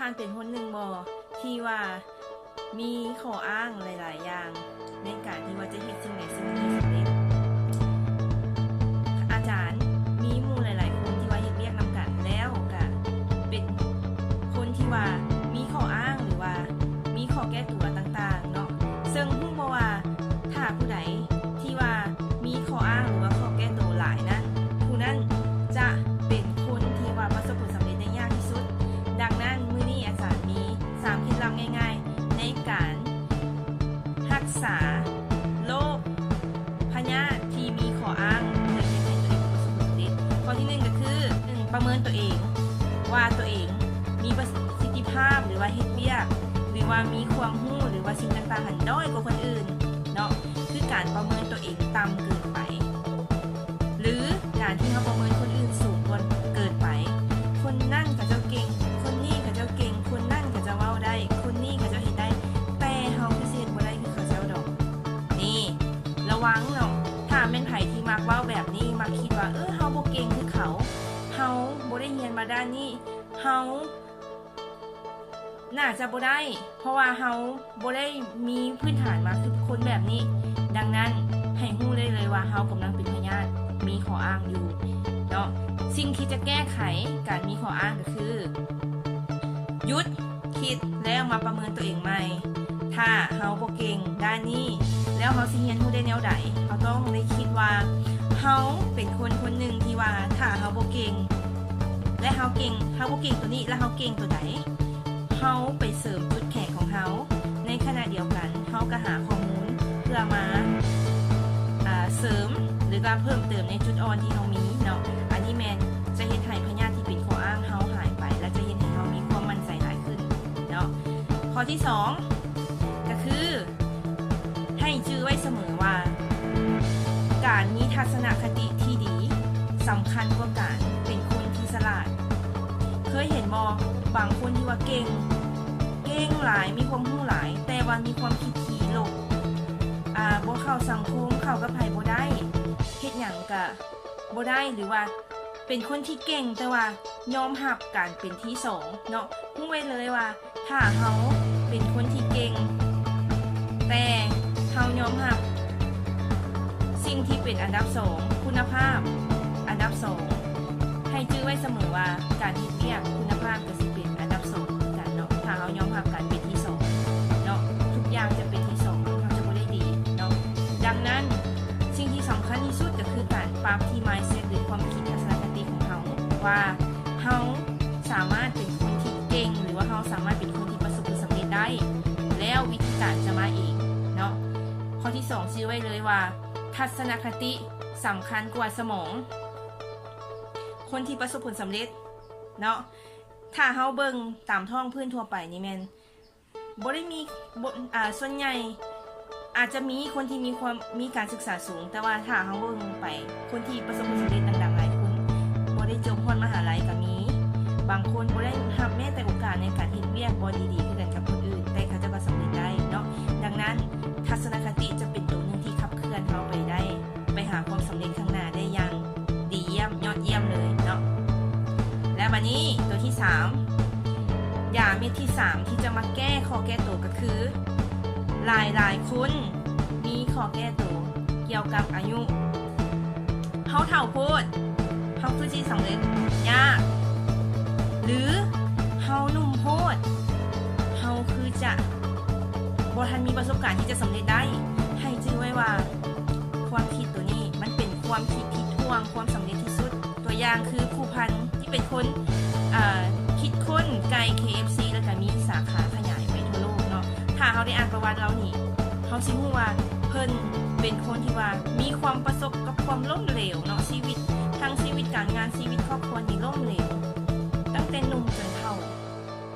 ທ່ານເປັນຄົນໜຶ່ງບໍ່ ທີ່ວ່າມີຂໍ້ອ້າງຫຼາຍໆຢ່າງ ໃນການທີ່ວ່າຈະເຮັດສິ່ງໃດສິ່ງໜຶ່ງໃຫ້ສຳເລັດ? ອາຈານມີໝູ່ຫຼາຍໆຄົນທີ່ວ່າເຮັດວຽກນຳກັນ ແລ້ວກະເປັນຄົນທີ່ວ່າມີຂໍ້ອ້າງ ຫຼືວ່າມີຂໍ້ແກ້ຕົວຕ່າງໆເນາະ. ເຊິ່ງຮູ້ບໍ່ວ່າ ຖ້າຜູ້ໃດທີ່ວ່າມີຂໍ້ອ້າງ ຫຼືວ່າຂໍ້ແກ້ໂຕຫຼາຍນັ້ນ ຜູ້ນັ້ນຈະເປັນຄົນທີ່ວ່າປະສົບຜົນສຳເລັດໄດ້ຍາກທີ່ສຸດ. ດັ່ງນັ້ນ ມື້ນີ້ອາຈານມີສາມເຄັດລັບງ່າຍໆ ໃນການຮັກສາໂລກພະຍາດທີ່ມີຂໍ້ອ້າງ ເພື່ອເຮັດໃຫ້ຕົວເອງປະສົບຜົນສຳເລັດ. ຂໍ້ທີໜຶ່ງກໍຄື ໜຶ່ງ ປະເມີນຕົວເອງວ່າຕົວເອງມີປະສິດທິພາບ ຫຼືວ່າເຮັດວຽກ ຫຼືວ່າມີຄວາມຮູ້ ຫຼືວ່າສິ່ງຕ່າງໆຫັ້ນດ້ອຍກວ່າຄົນອື່ນເນາະ. ຄືການປະເມີນຕົວເອງຕ່ຳເກີນໄປ ຫຼືການທີ່ເຮົາປະເມີນຄົນອື່ນສູງກວ່າເກີນໄປ. ຄົນນັ້ນເຂົາເຈົ້າເກັ່ງ, ຄົນນີ້ເຂົາເຈົ້າເກັ່ງ, ຄົນນັ້ນເຂົາເຈົ້າເວົ້າໄດ້, ຄົນນີ້ເຂົາເຈົ້າເຮັດໄດ້, ແຕ່ເຮົາຄືຊິເຮັດບໍ່ໄດ້ຄືເຂົາເຈົ້າດອກ. ນີ້ ລະວັງເນາະ, ຖ້າແມ່ນໃຜທີ່ມັກເວົ້າແບບນີ້, ມັກຄິດວ່າ ເອີ ເຮົາບໍ່ເກັ່ງຄືເຂົາ, ເຮົາບໍ່ໄດ້ຮຽນມາດ້ານນີ້, ເຮົາ ໜ້າຈະບໍ່ໄດ້ ເພາະວ່າເຮົາບໍ່ໄດ້ມີພື້ນຖານມາຄືຄົນແບບນີ້. ດັ່ງນັ້ນ ໃຫ້ຮູ້ໄດ້ເລີຍວ່າເຮົາກຳລັງເປັນພະຍາດ ມີຂໍ້ອ້າງຢູ່ເນາະ. ສິ່ງທີ່ຈະແກ້ໄຂການມີຂໍ້ອ້າງກໍຄື ຢຸດ ຄິດ ແລ້ວມາປະເມີນຕົວເອງໃໝ່. ຖ້າເຮົາບໍ່ເກັ່ງດ້ານນີ້ ແລ້ວເຮົາຊິຮຽນຮູ້ໄດ້ແນວໃດ? ເຮົາຕ້ອງໄດ້ຄິດວ່າ ເຮົາເປັນຄົນຄົນໜຶ່ງທີ່ວ່າ ຖ້າເຮົາບໍ່ເກັ່ງ ແລະ ເຮົາເກັ່ງ, ເຮົາບໍ່ເກັ່ງຕົວນີ້ ແລະ ເຮົາເກັ່ງຕົວໃດ, ເຮົາໄປເສີມຈຸດແຂງຂອງເຮົາ. ໃນຂະນະດຽວກັນ ເຮົາກໍຫາຂໍ້ມູນເພື່ອມາ ອ່າ ເສີມ ຫຼືວ່າເພີ່ມເຕີມໃນຈຸດອ່ອນທີ່ເຮົາມີເນາະ. ອັນນີ້ແມ່ນຈະເຮັດໃຫ້ພະຍາດທີ່ເປັນຂໍ້ອ້າງເຮົາຫາຍໄປ ແລະ ຈະເຮັດໃຫ້ເຮົາມີຄວາມໝັ້ນໃຈຫຼາຍຂຶ້ນເນາະ. ຂໍ້ທີສອງ ກໍຄື ໃຫ້ຈື່ໄວ້ສະເໝີວ່າ ການມີທັດສະນະຄະຕິທີ່ດີສຳຄັນກວ່າການເປັນຄົນທີ່ສະຫຼາດ. ເຄີຍເຫັນບໍ່ ບາງຄົນທີ່ວ່າເກັ່ງ, ເກັ່ງຫຼາຍ, ມີຄວາມຮູ້ຫຼາຍ, ແຕ່ວ່າມີຄວາມຄິດທີ່ລົບ, ອາ, ບໍ່ເຂົ້າສັງຄົມ, ເຂົ້າກັບໃຜບໍ່ໄດ້, ເຮັດຫຍັງກະບໍ່ໄດ້ ຫຼືວ່າເປັນຄົນທີ່ເກັ່ງ ແຕ່ວ່າຍອມຮັບການເປັນທີສອງເນາະ. ຮູ້ໄວ້ເລີຍວ່າ ຖ້າເຮົາເປັນຄົນທີ່ເກັ່ງ ແຕ່ເຮົາຍອມຮັບສິ່ງທີ່ເປັນອັນດັບສອງ, ຄຸນນະພາບອັນດັບສອງ, ໃຫ້ຈື່ໄວ້ສະເໝີວ່າ ການເຮັດວຽກຄຸນນະພາບກໍຊິເປັນອັນດັບສອງຄືກັນເນາະ. ຖ້າເຮົາຍອມຮັບການເປັນທີສອງເນາະ, ທຸກຢ່າງຈະເປັນທີສອງ, ເຮົາຈະບໍ່ໄດ້ດີເນາະ. ດັ່ງນັ້ນ ສິ່ງທີ່ສຳຄັນທີ່ສຸດກໍຄືການປັບທີ່ mindset ຫຼື ຄວາມຄິດທັດສະນະຄະຕິຂອງເຮົາ ວ່າເຮົາສາມາດເປັນຄົນທີ່ເກັ່ງ ຫຼືວ່າເຮົາສາມາດເປັນຄົນທີ່ປະສົບຜົນສຳເລັດໄດ້ ແລ້ວວິທີການຈະມາເອງເນາະ. ຂໍ້ທີສອງ ຊື່ໄວ້ເລີຍວ່າ ທັດສະນະຄະຕິສຳຄັນກວ່າສະໝອງ. ຄົນທີ່ປະສົບຜົນສຳເລັດເນາະ, ຖ້າເຮົາເບິ່ງຕາມທ້ອງພື້ນທົ່ວໄປນີ້ແມ່ນ ບໍ່ໄດ້ມີ ບໍ່ ອາ ສ່ວນໃຫຍ່ອາດຈະມີຄົນທີ່ມີຄວາມ ມີການສຶກສາສູງ, ແຕ່ວ່າຖ້າເຮົາເບິ່ງໄປ ຄົນທີ່ປະສົບຜົນສຳເລັດດັງໆຫຼາຍຄົນ ບໍ່ໄດ້ຈົບຮອດມະຫາໄລກໍມີ. ບາງຄົນບໍ່ໄດ້ຮັບແມ້ແຕ່ໂອກາດໃນການເຮັດວຽກບ່ອນດີໆຄືກັນກັບຄົນອື່ນ, ແຕ່ເຂົາເຈົ້າກໍສຳເລັດໄດ້ເນາະ. ດັ່ງນັ້ນ ທັດສະນະຄະຕິຈະເປັນຕົວໜຶ່ງທີ່ຂັບເຄື່ອນເຮົາໄປໄດ້ ໄປຫາຄວາມສຳເລັດຂ້າງໜ້າໄດ້ຢ່າງດີຢ້ຽມ ຍອດຢ້ຽມເລີຍເນາະ. ແລະ ບັດນີ້ຕົວທີສາມ ຢາເມັດທີສາມທີ່ຈະມາແກ້ຂໍ້ແກ້ໂຕກໍຄື ຫຼາຍໆຄົນມີຂໍ້ແກ້ໂຕກ່ຽວກັບອາຍຸ. ເຮົາເຖົ້າໂພດ ເຮົາຄືຊິສຳເລັດຍາກ ຫຼື ເຮົາໜຸ່ມໂພດ ເຮົາຄືຈະບໍ່ທັນມີປະສົບການທີ່ຈະສຳເລັດໄດ້. ໃຫ້ຈື່ໄວ້ວ່າ ຄວາມຄິດໂຕນີ້ມັນເປັນຄວາມຄິດທີ່ຖ່ວງຄວາມສຳເລັດທີ່ສຸດ. ຕົວຢ່າງຄື ພູພັນ ທີ່ເປັນຄົນ ເອີ ຄິດຄົ້ນໄກ່ ເຄເອັຟຊີ ແລ້ວກະມີສາຂາຂະຫຍາຍໄປທົ່ວໂລກເນາະ. ຖ້າເຮົາໄດ້ອ່ານປະຫວັດລາວນີ້ ເຮົາຊິຮູ້ວ່າເພິ່ນເປັນຄົນທີ່ວ່າມີຄວາມປະສົບກັບຄວາມລົ້ມເຫຼວເນາະ, ຊີວິດ ທັງຊີວິດການງານ ຊີວິດຄອບຄົວນີ້ລົ້ມເຫຼວ ຕັ້ງແຕ່ໜຸ່ມຈົນເຖົ້າ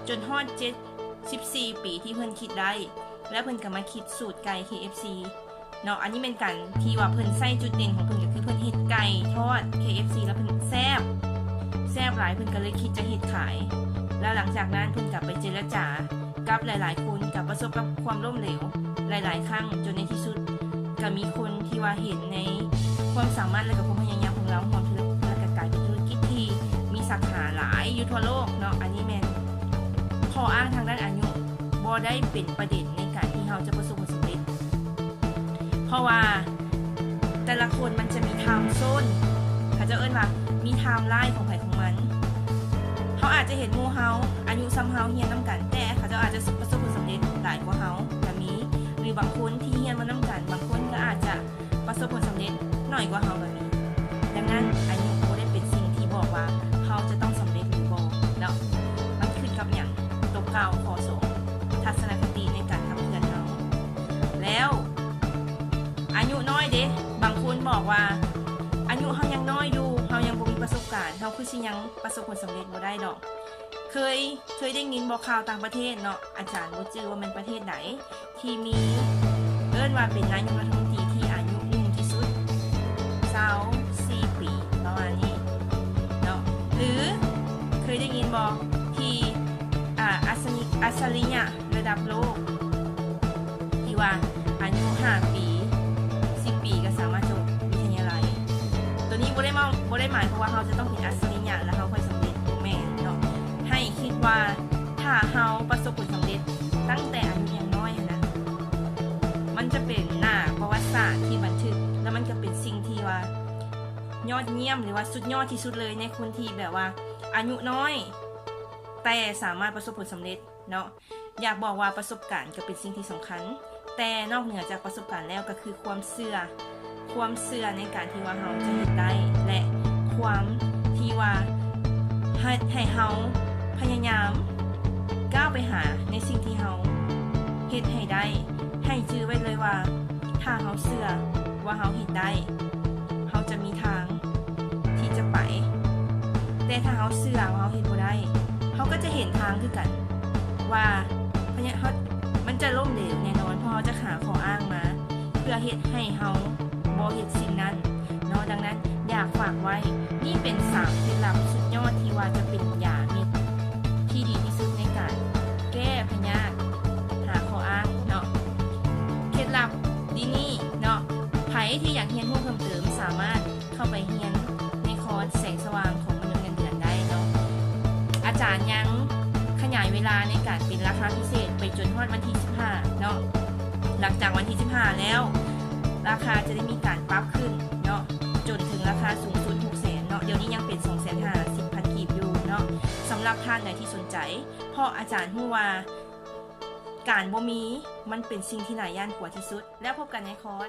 ຈົນຮອດເຈັດສິບສີ່ປີທີ່ເພິ່ນຄິດໄດ້ ແລ້ວເພິ່ນກໍມາຄິດສູດໄກ່ ເຄເອັຟຊີ ເນາະ. ອັນນີ້ແມ່ນການທີ່ວ່າເພິ່ນໃຊ້ຈຸດເດັ່ນຂອງເພິ່ນ ກໍຄືເພິ່ນເຮັດໄກ່ທອດ ເຄເອັຟຊີ ແລ້ວເພິ່ນແຊບ ແຊບຫຼາຍ ເພິ່ນກໍເລີຍຄິດຈະເຮັດຂາຍ. ແລ້ວຫຼັງຈາກນັ້ນເພິ່ນກໍໄປເຈລະຈາກັບຫຼາຍໆຄົນ ກໍປະສົບກັບຄວາມລົ້ມເຫຼວຫຼາຍໆຄັ້ງ ຈົນໃນທີ່ສຸດກໍມີຄົນທີ່ວ່າເຫັນໃນຄວາມສາມາດ ແລະ ກໍຄວາມພະຍາຍາມຂອງລາວ ຮ່ວມທຸລະ ແລະ ກໍກາຍເປັນທຸລະກິດທີ່ມີສາຂາຫຼາຍຢູ່ທົ່ວໂລກເນາະ. ອັນນີ້ແມ່ນຂໍ້ ບໍ່ໄດ້ເປັນປະເດັນໃນການທີ່ເຮົາຈະປະສົບຜົນສຳເລັດ ເພາະວ່າແຕ່ລະຄົນມັນຈະມີ time zone ເຂົາເຈົ້າເອີ້ນວ່າມີ timeline ຂອງໃຜຂອງມັນ. ເຮົາອາດຈະເຫັນໝູ່ເຮົາອາຍຸສ່ຳເຮົາຮຽນນຳກັນ ແຕ່ເຂົາເຈົ້າອາດຈະປະສົບຜົນສຳເລັດຫຼາຍກວ່າເຮົາກໍມີ ຫຼືບາງຄົນທີ່ຮຽນມານຳກັນ ບາງຄົນກໍອາດຈະປະສົບຜົນສຳເລັດໜ້ອຍກວ່າເຮົາກໍມີ. ດັ່ງນັ້ນ ອາຍຸບໍ່ໄດ້ເປັນສິ່ງທີ່ບອກວ່າເຮົາຈະຕ້ອງສຳເລັດຫຼືບໍ່ເນາະ ມັນຂຶ້ນກັບຫຍັງ? ຕົວເກົ່າ ຂໍ້ສອງ ທັດສະນະຄະຕິໃນການຂັບເຄື່ອນເຮົາ. ແລ້ວອາຍຸນ້ອຍເດ? ບາງຄົນບອກວ່າ ອາຍຸເຮົາຍັງນ້ອຍຢູ່ ເຮົາຍັງບໍ່ມີປະສົບການ ເຮົາຄືຊິຍັງປະສົບຜົນສຳເລັດບໍ່ໄດ້ດອກ. ເຄີຍ ເຄີຍໄດ້ຍິນບໍ່ ຂ່າວຕ່າງປະເທດເນາະ ອາຈານບໍ່ຈື່ວ່າແມ່ນປະເທດໃດ ທີ່ມີ ເອີ້ນວ່າເປັນນາຍົກລັດຖະມົນຕີທີ່ອາຍຸໜຸ່ມທີ່ສຸດ ຊາວສີ່ປີ ປະມານນີ້ເນາະ ຫຼືເຄີຍໄດ້ຍິນບໍ່ ທີ່ ອາ ອັດສະລິ ອັດສະລິຍະລະດັບໂລກ ທີ່ວ່າອາຍຸຫ້າປີ ສິບປີ ກໍສາມາດຈົບວິທະຍາໄລ. ໂຕນີ້ບໍ່ໄດ້ມາ ບໍ່ໄດ້ໝາຍຄວາມວ່າເຮົາຈະຕ້ອງເປັນອັດສະລິຍະແລ້ວເຮົາຄ່ອຍສຳເລັດ ບໍ່ແມ່ນເນາະ. ໃຫ້ຄິດວ່າຖ້າເຮົາປະສົບຜົນສຳເລັດຕັ້ງແຕ່ອາຍຸຍັງນ້ອຍຫັ້ນນະ ມັນຈະເປັນໜ້າປະຫວັດສາດທີ່ບັນທຶກ ແລ້ວມັນຈະເປັນສິ່ງທີ່ວ່າຍອດຢ້ຽມ ຫຼືວ່າສຸດຍອດທີ່ສຸດເລີຍ ໃນຄົນທີ່ແບບວ່າອາຍຸນ້ອຍ ແຕ່ສາມາດປະສົບຜົນສຳເລັດເນາະ. ຢາກບອກວ່າປະສົບການກໍເປັນສິ່ງທີ່ສຳຄັນ ແຕ່ນອກເໜືອຈາກປະສົບການແລ້ວກໍຄືຄວາມເຊື່ອ ຄວາມເຊື່ອໃນການທີ່ວ່າເຮົາຈະເຮັດໄດ້ ແລະ ຄວາມທີ່ວ່າໃຫ້ ໃຫ້ເຮົາພະຍາຍາມກ້າວໄປຫາໃນສິ່ງທີ່ເຮົາເຮັດໃຫ້ໄດ້. ໃຫ້ຈື່ໄວ້ເລີຍວ່າ ຖ້າເຮົາເຊື່ອວ່າເຮົາເຮັດໄດ້ ເຮົາຈະມີທາງທີ່ຈະໄປ. ແຕ່ຖ້າເຮົາເຊື່ອວ່າເຮົາເຮັດບໍ່ໄດ້ ເຮົາກໍຈະເຫັນທາງຄືກັນວ່າ ພະຍາ ເຮົາ ມັນຈະລົ້ມເຫຼວແນ່ນອນ ເພາະເຮົາຈະຫາຂໍ້ອ້າງມາເພື່ອເຮັດໃຫ້ເຮົາບໍ່ເຮັດສິ່ງນັ້ນເນາະ. ດັ່ງນັ້ນ ຢາກຝາກໄວ້ ນີ້ເປັນສາມເຄັດລັບສຸດຍອດທີ່ວ່າຈະເປັນຢາເມັດທີ່ດີທີ່ສຸດໃນການແກ້ພະຍາດຫາຂໍ້ອ້າງເນາະ. ເຄັດລັບດີນີ້ເນາະ ໃຜທີ່ຢາກຮຽນຮູ້ເພີ່ມເຕີມ ສາມາດເຂົ້າໄປຮຽນໃນຄອສແສງສະຫວ່າງຂອງມະນຸດເງິນເດືອນໄດ້ເນາະ. ອາຈານຍັງຂະຫຍາຍເວລາໃນການເປັນລາຄາພິເສດໄປຈົນຮອດວັນທີສິບຫ້າເນາະ. ຫຼັງຈາກວັນທີສິບຫ້າແລ້ວ ລາຄາຈະໄດ້ມີການປັບຂຶ້ນເນາະ ຈົນເຖິງລາຄາສູງສຸດຫົກແສນເນາະ. ດຽວນີ້ຍັງເປັນສອງແສນຫ້າສິບພັນກີບຢູ່ເນາະ. ສຳລັບທ່ານໃດທີ່ສົນໃຈ ເພາະອາຈານຮູ້ວ່າການບໍ່ມີມັນເປັນສິ່ງທີ່ໜ້າຢ້ານກົວທີ່ສຸດ. ແລ້ວພົບກັນໃນຄອສ